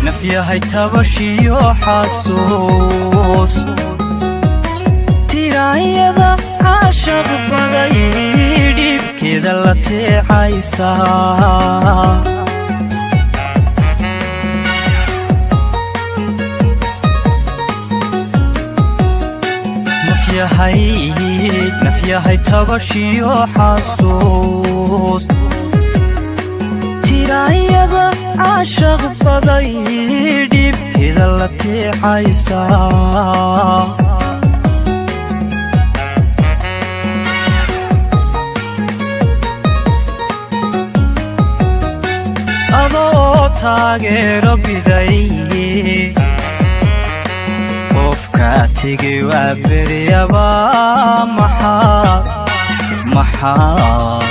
Nafyahay tabashiyo xasuus, tiraanyada caashaq baday dhibkeeda la teecaysaa. Nafyahay tabashiyo xasuus, tiraanyada caashaq baday dhibkeeda la teecaysaa. Adoo taageero biday qofkaa tegay waa beryaba, maxaad maxaad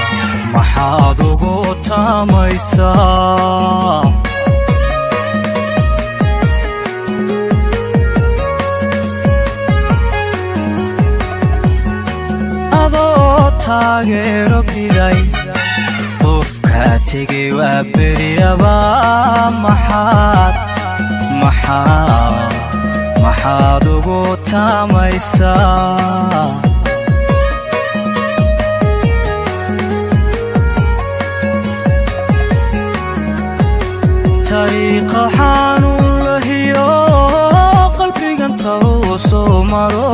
maxaad ugu taamaysaa? Adoo taageero biday qofkaa tegay waa beryaba, maxaad maxaad maxaad ugu taamaysaa? Tariiqa xanuun lahiyo qalbiganta uu soo maro,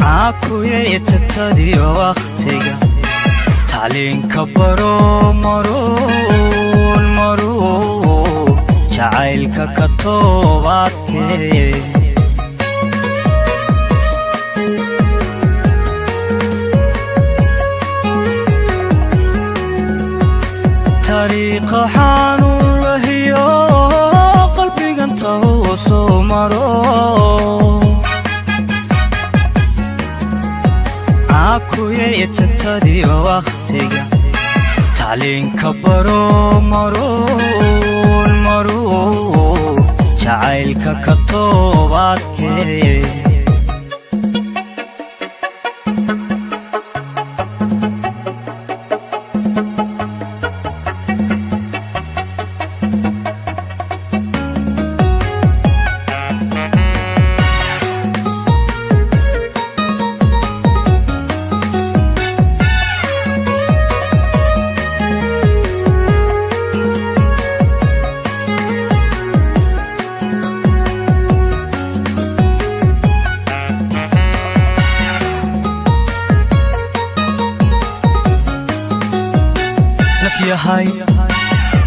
caakuyay tagtadiyo wakhtiga tacliinka baro, maruun maruun jacaylka ka toobaadkee. Tariiqa xanuun lahiyo qalbiganta uu soo maro, caakuyay tagtadiyo wakhtiga tacliinka baro, maruun maruun jacaylka ka toobaadkee.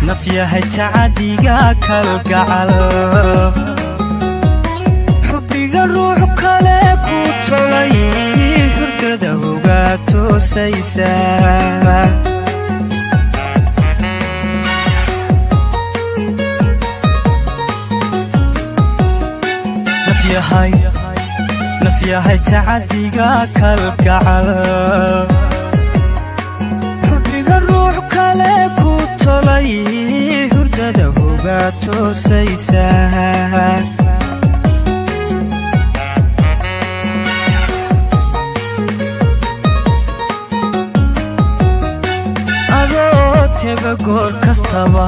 Nafyahay tacadiga kalgacal, xubbiga ruux kale ku tolay hurdada uga toosaysa. Nafyahay tacadiga kalgacal, xubbiga ruux kale ku tolay hurdada uga toosaysa. Adoo teba goor kastaba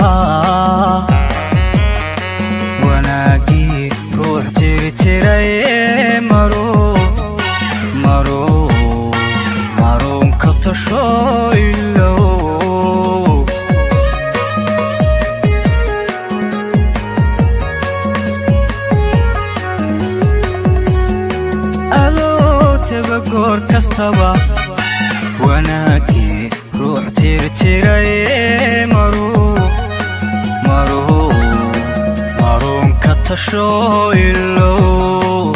wanaagii ruux jiri jiray, maruu maruu maruun ka tasho ilow. Adoo teba goor kastaba wanaagii ruux tirtiray, maruu maruu maruun ka tasho ilow.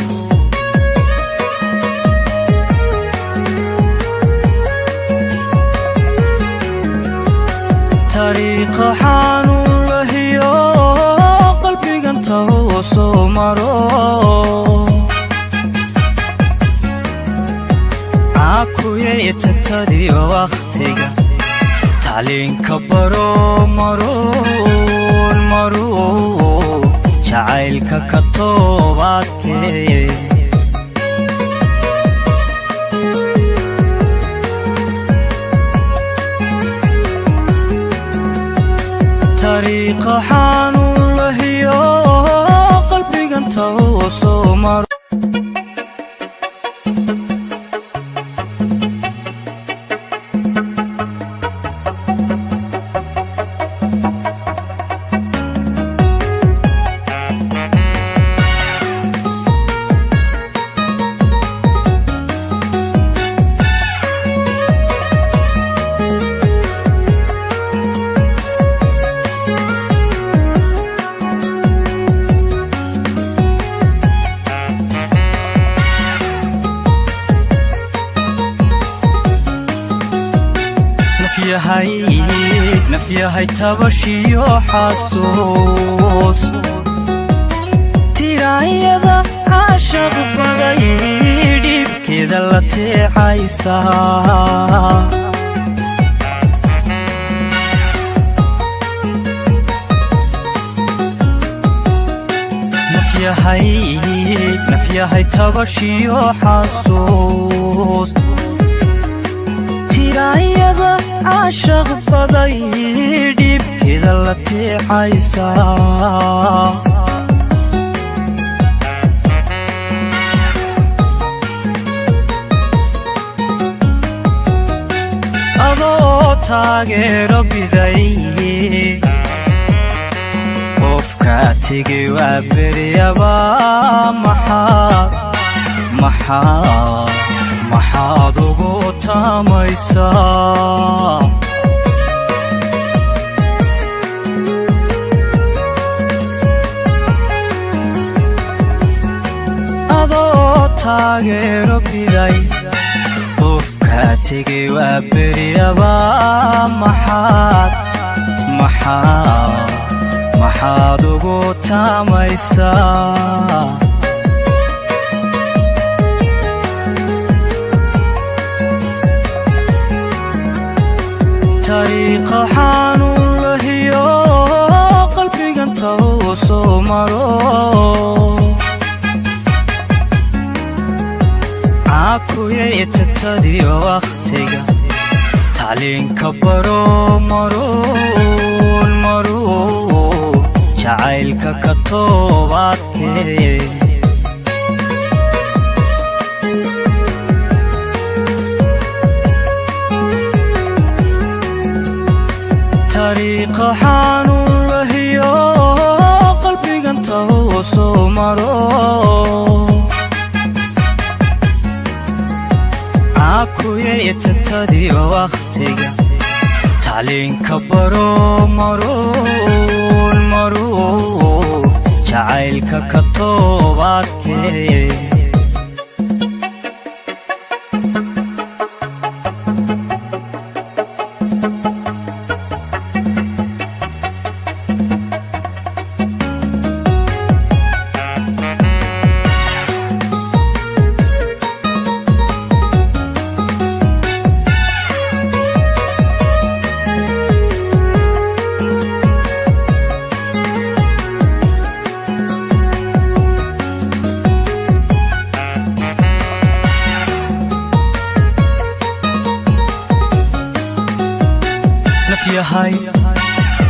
tagtadiyo wakhtiga tacliinka baro maruun maruun jacaylka ka toobaadkee. Tariiqa xanuun lahiyo qalbigan tawsoo maro. Nafyahay tabashiyo xasuus tiraanyada caashaq baday dhibkeeda la teecaysaa. Nafyahay tabashiyo xasuus tiraanyada caashaq baday dhibkeeda la teecaysaa. Adoo taageero biday qofkaa tegay waa beryaba maxaad maxaad maxaad ugu taamaysaa? Adoo taageero biday qofkaa tegay waa beryaba maxaad maxaad maxaad ugu taamaysaa? Tariiqa xanuun lahiyo qalbigan tawsoo maro. Caakuyay tagtadiyo wakhtiga tacliinka baro maruun maruun jacaylka ka toobaadkee. Tariiqa xanuun lahiyo qalbigan tawsoo maro. Caakuyay tagtadiyo wakhtiga tacliinka baro maruun maruun jacaylka ka toobaadkee.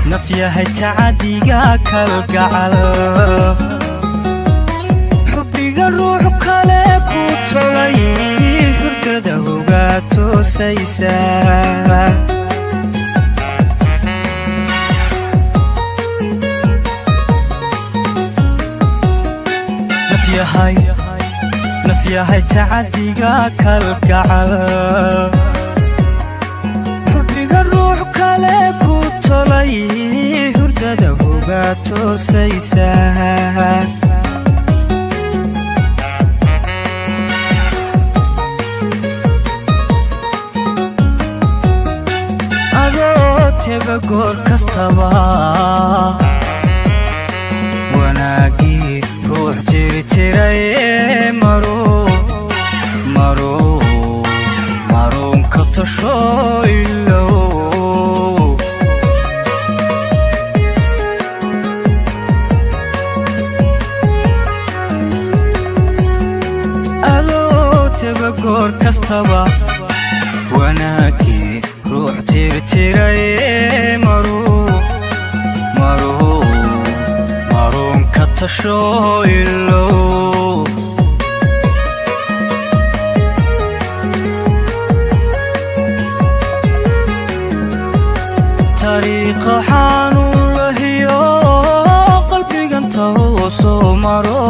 Nafyahay tacadiga kalgacal xubbiga ruux kale ku tolay hurdada hogaa toosaysa. Nafyahay tacadiga kalgacal xubbiga ruux kale ku tolay hurdada hogaa toosaysa. Adoo teba goor kastaba wanaagii ruux jiri jiray maruun maruun maruun ka tasho. Tasho ilow. Adoo taba goor kastaba wanaagii ruux tirtiray, maruu maruu maruun ka tasho ilow. Tariiqa xanuun lahiyo qalbigan tahu soo maro,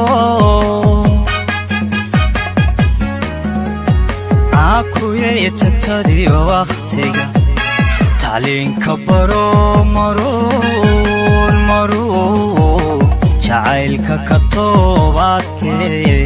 caakuyay tagtadiyo wakhtiga tacliinka baro, maruun maruu jacaylka ka toobaadkee.